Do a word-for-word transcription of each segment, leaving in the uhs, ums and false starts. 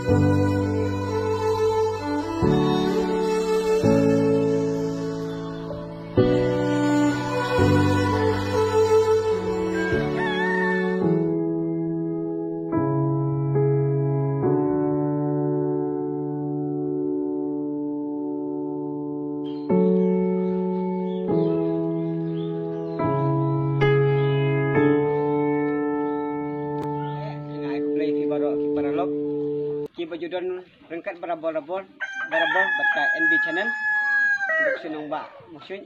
Nga ai khublei ïa phi baroh ki paralok kiba ju don ryngkat barabor barabor barabor bad ka N B channel. Duk shnong ba musuit.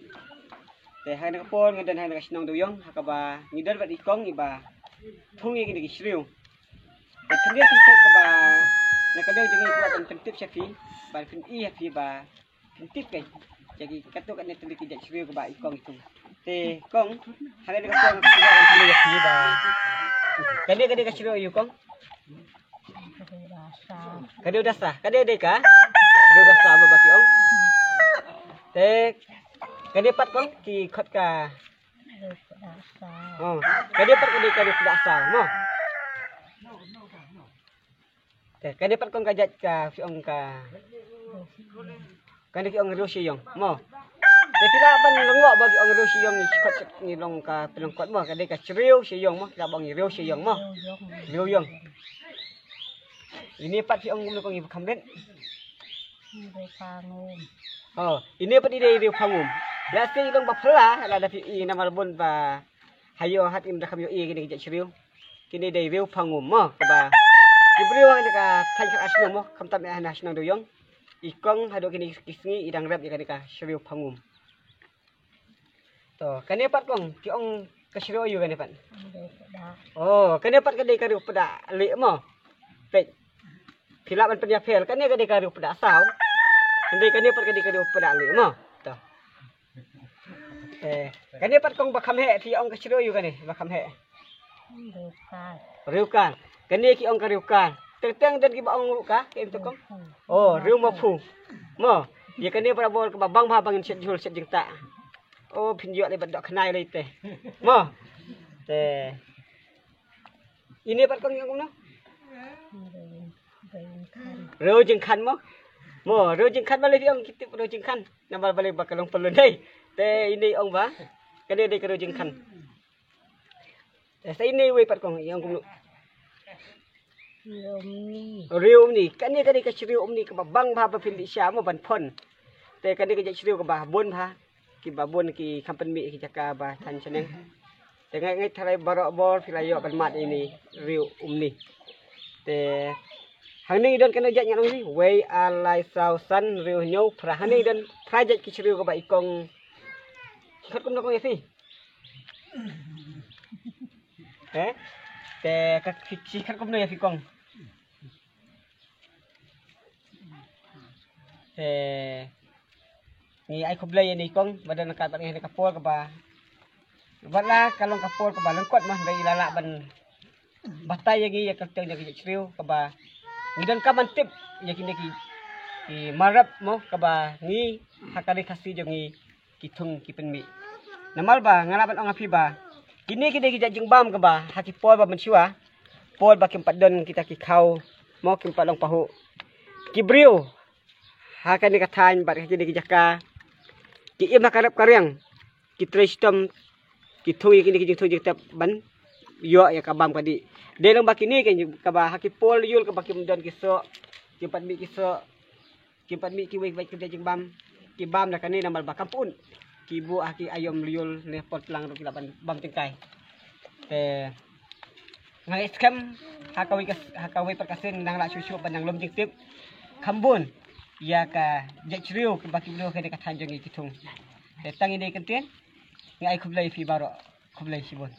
Te ha kane ka por ngi don ha kane ka shnong Dewïong ha kaba ngi don bad i kong iba thung ïa kine ki shriew. Te khyndiat khyndiat kaba na ka liang jong ngi kwah ban pyntip sha phi ban pyni ha phi ba pyntip kai ïa ki katto katne tylli ki jait shriew kaba i kong i thung. Te kong, ha kane ka por nga kwah ban pyni ïa phi ba kane kane ka shriew aïu kong? Kane u dasa, kane dei ka? Kane u dasa mo ba ki ong. Te kane pat kong ki khot ka. Oh, kane pat kane ka dei ka dasa mo. Te kane pat kong ka jait ka phi ong ka. Kane ki ong riew sha ïong mo. Te phi lah ban lyngngoh ba ki ong riew sha ïong, ngi khot ngi long ka pynlong kot mo, ka dei ka shriew sha ïong mo, phi lah ban ong riew sha ïong mo. Riew ïong. Ine pat phi ong kumno kong, iba kham rit? Riew phangum. Oh, ine pat i dei riew phangum. Lada phi long ba phylla lada phi i, namar bun ba ha ïoh hat im da kham ïoh i kine ki jait shriew. Kine dei riew phangum mo, kaba ki briew ha kane ka thaiñ Khatar shnong mo, khamtam ïa ha na shnong Dewïong. I kong haduh kine ki sngi i dang rep ïa kane ka shriew phangum. To kane pat kong ki ong ka shriew aïu kane pat? Oh, kane pat ka dei ka riew pda lieh mo. Peit. Phi lah ban pynïapher, kane ka dei ka riew pda saw. Hynrei kane pat ka dei ka riew pda lieh mo. To. Eh, kane pat kong ba kham heh, phi ong ka shriew aïu kane ba kham heh? Riew kar. Riew kar. Kane ki ong ka riew kar. Teng teng don kiba ong riew kar, ka im to kong? Oh, riew maphu. Mo, ïa kane barabor kaba bang bha ba ngin shet jhul shet jingtah. Oh, phin ïoh lei bad doh khnai lei te. Mo. Te. Ine pat kong ïa kumno? Riew jingkhan mo. Mo, riew jingkhan, balei phi ong ki tip riew jingkhan? Namar balei ba ka long pynlun dei. Te ine ong ba kane dei ka riew jingkhan. Te sa ine wei pat kong ïa ong kumno? Riew umni. Riew umni. Kane kane ka shriew umni kaba bang bha ba phin dih sha mo ban phon. Te kane ka jait shriew kaba bun bha. Kiba bun ki kham pynmih ki jaka ba thaiñ shaneng. Te nga ngeit tharai baroh bor phi la ïoh ban mad ine riew umni. Te hangne don kano jait ngan ong hi, wei, ar, lai, saw, san, riew, hynñiew, phra. Hangne don phra jait ki shriew kaba i kong. Ki khot kumno kong ïa phi? He? Te ka ki khot kumno ïa phi kong? Te ngi ai khublei ïa i kong ba don ryngkat bad ngi ha kane ka por kaba, wat la ka long ka por kaba lyngkot mo, hynrei i la lah ban batai ïa ngi ïa ka kyrteng jong ki jait shriew kaba ngi donkam ban tip ïa kine ki, ki mar rep mo kaba ngi ha ka ri Khasi jong ngi ki thung ki pynmih. Namar ba nga lah ban ong ha phi ba kine ki dei ki jait jingbam kaba ha ki por ba mynshuwa, por ba kim pat don kita ki khaw mo, kim pat long pahuh, ki briew ha kane ka thaiñ bad ha kine ki jaka ki im ha ka rep ka riang, ki trei shitom, ki thung ïa kine ki jingthung jingtep ban ïoh ïa ka bam ka dih. Dei long ba kine ki kaba ha ki por lyiur kaba kim don ki soh, kim pat mih ki soh, kim pat mih kiwei kiwei ki jait jingbam, ki bam da kane namar ba kam pun ki buh ha ki aïom lyiur ne por tlang ruh ki lah ban bam tyngkai. Te nga ngeit skhem ha kawei ka, ha kawei pat ka sien nang lah shuh shuh ban nang lum jingtip kham bun ïa ka jait shriew kiba ki briew ha kane ka thaiñ jong ngi ki thung. Te tang ine i kyntien, nga ai khublei ïa phi baroh, khublei shibun.